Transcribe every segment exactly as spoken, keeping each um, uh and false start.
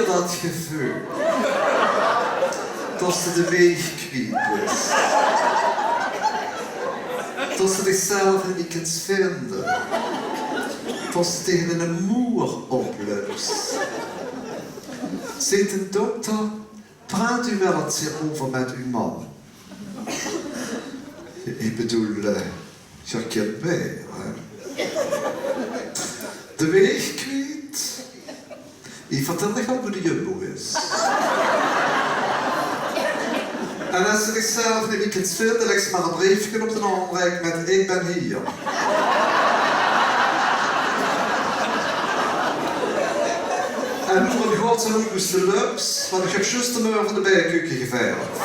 dat geveul? Tot ste de weeg kwiet bis. Tot ste dichzelf neet mie kins vinde. Tot ste tege eine moer oplöps. Zeet d'n dokter: "Praat u wel eens hierover met uw man?" Ich bedoel, eh, geer kint mich, hè? De weeg kwiet. Ich vertèl dich waal boe de Jumbo is. En es ste dichzelf neet mie kins vinde, lègks te mer e breefke op d'n aanreik mit: "Ich bin hie." En noe in godsnaam oet de löps, want ich höb zjus de meur van de Bijenkukke geveird.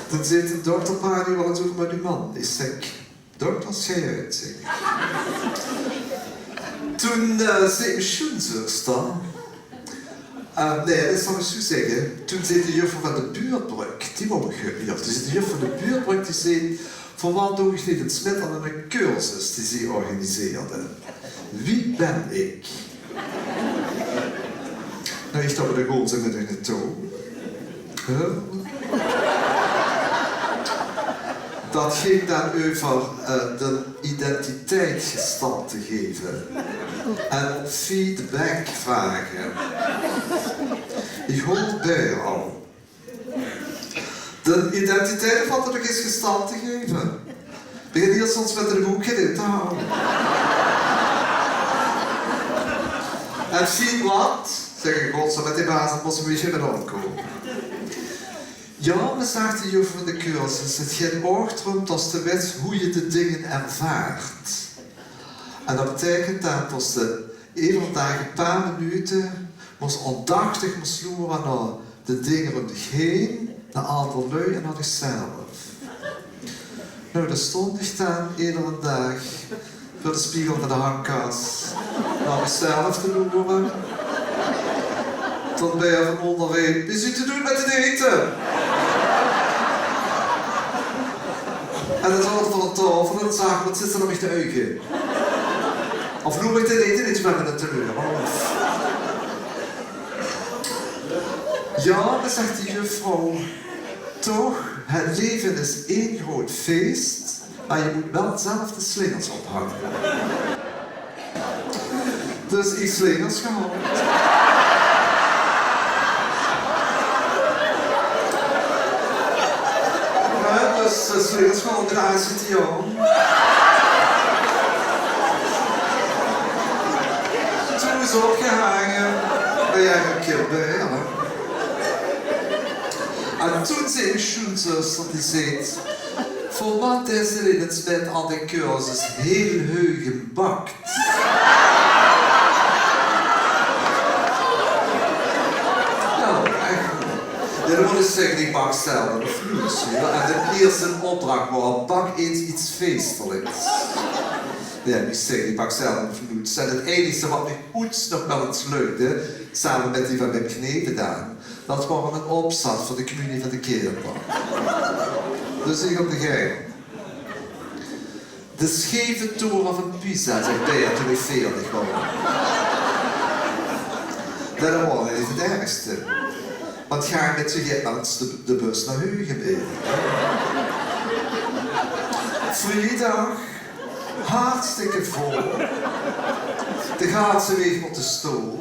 Toen zeet d'n dokter: "Praat u wel eens over met uw man?" Ich zèk: "Dokter, schei oet," zèk ich. Toen, eh, zeet mien sjoenzuster, eh, nae, dat zal ich zoe zègke. Toen zeet de juffrouw van de buurtbrök, die wou ich höbbe, jao. Toen zeet de juffrouw van de buurtbrök, die zeet: "Veur wat doon ich neet ins mit aan eine cursus die zie organiseerde? Wie ben ik?" Noe, ich dach, dao gaon ze mit hunne touw. Huh? Dat ging dan euver, eh, de identiteit gestalte geve en om feedback vrage. Ich hoop bie al. De identiteit, of wat d'r nog is, gestalte geve. Begin hie soms mit de boek in te haole. En feedback, zèk ich: "Godsnaam, mit die baas, dat mós ich mit omkómme." "Jao, mer," zaet de juffrouw van de cursus, "het geit ouch d'rum tot ste wits hoe je de dingen ervaart. En dat beteikent dan tot ste eder daag e paar minute mós aandachtig mós loere nao de dinger óm dich heen, nao anger lui en nao dichzelf." Noe, dao stóng ich dan eder daag veur de spiegel van de hangkas nao mezelf te loere. Tot bie van ónger reep: "Wie zuut 't oet mit 't ete?" En dan zaot d'r veur ein taofel en dan zag ich: "Wat zits te nao mich te uige? Of loer ich te ete, det is bie mich te leur, of?" "Jao," dan zag die juffrouw, "toch, het leven is één groot feest, maar je moet wel zelf de slingers ophangen." Dus ich slingers gehange. Jao, dus, eh, slingers gehange, de A C T aan. Toen is opgehange. Bön ich ein kier bie, hè. En toen zag mien sjoenzuster, die zag: "Veur wat is 't in 't spet aan de cursus heel Heugem bakt?" Jao, ech. Jao, dan mót ich zègke, ich bak zelden of noets, weit geer. En de ierste opdrach waor: "Bak eens iets feestelijks." Jao, ich zèk, ich bak zelden of noets. En 't einigste wat mich oets nog waal ins lukde, same mit die van mien neef dan, dat waor ein opzat veur de communie van de kinder. Dus ich op de gang. "De scheve toren van Pisa," zag Bea toen ich veertig waor. Mer dat waor neet 't ergste. Want gaar mit z'n get langs de, de bus nao Heugem, hè. Vriedag, hartstikke vol. De ganse waeg mótte staon.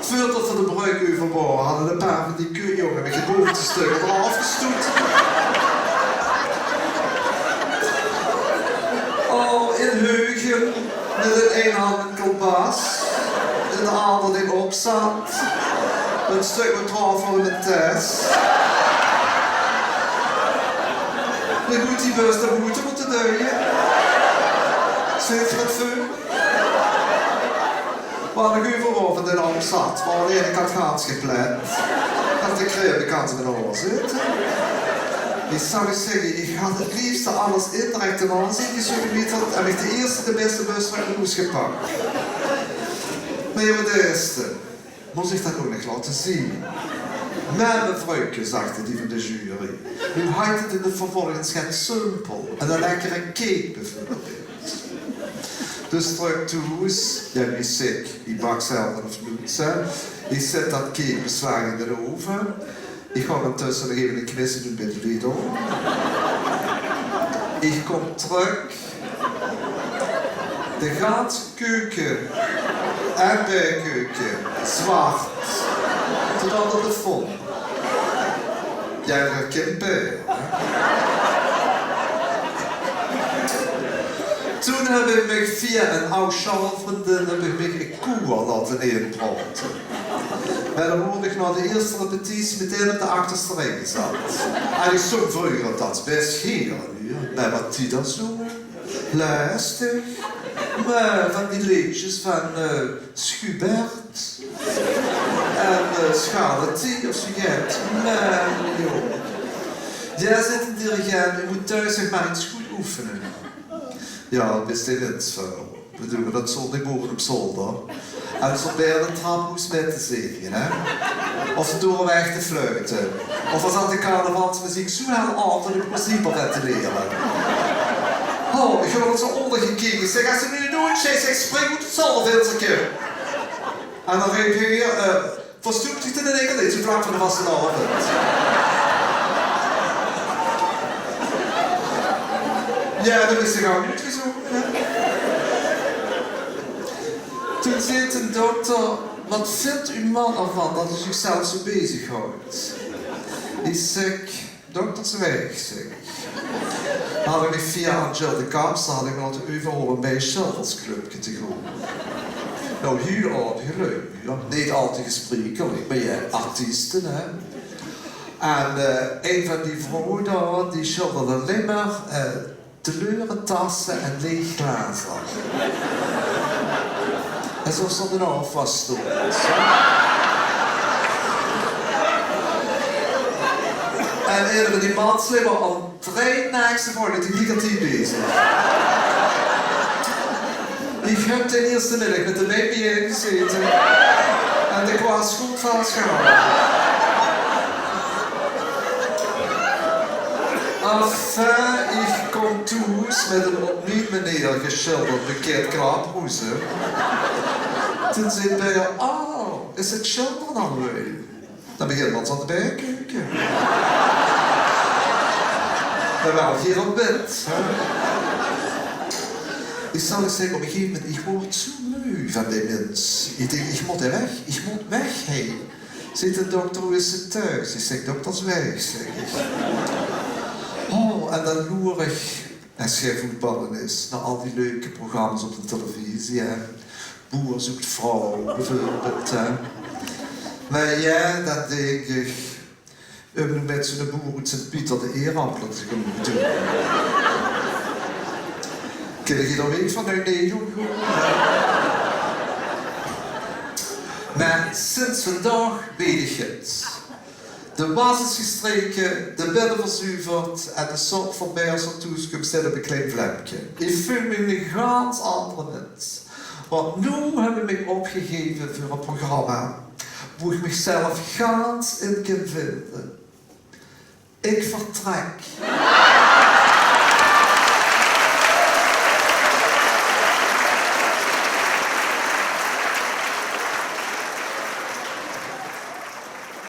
Veurdat v'r de brögk euver waore, hadde e paar van die kutjonge mich 't boveste stök al aafgestoet. Al in Heugem, mit in ein hand ein kalbaas, in de anger d'n opzat, e stök metaal veur in mien tes. Mer good, die bus, dao mótte v'r te duie. Zit 't veur? Waor ich euveral van d'n opzat, waor ich had gans gepland. Dat ich kreeg de kans in mien oor zitte. Ich zal uch zègke, ich had 't leefste alles indirek in aanzien gesodemieterd en mich de ierste de bèste bus nao hoes gepak. Mer jao, de ierste. Mós ich dat ouch nog laote zeen? "Mer mevrouwke," zag die van de jury, "noe haet 't in de vervolgens get simpel. En 'ne lekkere cake beveurbeeld." Dus trök thoes. Jao, wie zèk, ich bak zelf of noe, hè. Ich zèt dat keek beslaag in d'n ove. Ich gaon intösse nog eve ein kwisje doon bie de Lidl. Ich kóm trök. De ganse keuke. Aerdbeiekeuke. Zwart. Tot aan de plafond. Jao, dat kin bie, hè. Toen höb ich mich via ein aw sjaolvrundin höb ich mich ein koe laote inpraote. Mer dan woort ich nao de ierste repetitie metein op de achterste rij gezat. En ich zóng vreuger althans bès gaer, huur. Mer wat die dan zónge. Lestig. Mer van die leedjes van, eh, Schubert. En, eh, Scarlatti of zoe get. Mer, jao. Jao, zaet de dirigent, geer mót thoes nog mer ins good oefene. Jao, bis te ins veur. Veer doon dat zóndig bove op zolder. En zoe bie de trap hoes mit te zinge, hè? Of ze door weg te fluite. Of er zat de carnavalsmeziek zoe hel aaf dat ich 't plezeer begós te verliere. Oh, ich höb 't zoe óndergekeke. Ich zèk, es ze noe noets zègk, zèk, spring oet 't zoldervinsterke. En dan reep heer, eh, verstoep dich dan in ein kier neet zoe vlak veur de vastelaovend. Jao, dat is toch ouch neet gezónge, hè? Toen zag de dokter: "Wat vindt uw man ervan dat u zichzelf zo bezighoudt?" Ich zèk: "Dokter, zwieg," zèk ich. Had ich mich via Angèle de Kamps, had ich mich laote euverhaole óm bie ein sjildersclubke te gaon. Noe, hiel aardige luuj, jao. Neet al te gesprekelik, mer jao, artieste, hè. En, eh, ein van die vrouwe dao, die sjilderde allein mer, eh, teleure tasse en leeg glazer. En zoe stóng d'n aafwas dao. En eine van die manslui waor al drei naags te volk die gliek bezig. Ich höb d'n ierste middig mit de meid bie-ein gezete. En de kwaas good vasgehaoje. Enfin, ich kóm thoes mit ein op mien meneer gesjilderd boeket klaphoeze. Toen zag Bea: "Oh, is 't sjildere al weer?" Dan begint mans aan de beiekeuke. Mer waal hiel wit, hè. Ich zal uch zègke, op ein gegaeve moment, ich woort zoe meuj van dae mins. Ich dink, ich mót weg, ich mót weg, hè. Zaet de dokter: "Wie is 't thoes?" Ich zèk: "Dokter, zwieg," zèk ich. Oh, en dan loer ich, es geer voetballe is, nao al die leuke programma's op de televisie, hè. Boer zoekt vrouw, bieveurbeeld, hè. Mer jao, dan dink ich, höb ich noe mit zoe'n boer oet Sint-Pieter de eerappele te gaon doon. Kin ich dao get van? Nae, nae, jóng, jóng. Mer sinds vandaag weit ich 't. De was is gestreke, de binne verzuverd en de sop veur Bea es ze thoes kump steit op ein klein vlemke. Ich veul mich eine gans anger mins. Want noe höb ich mich opgegaeve veur ein programma boe ich mich zelf gans in kin vinde. Ich vertrek.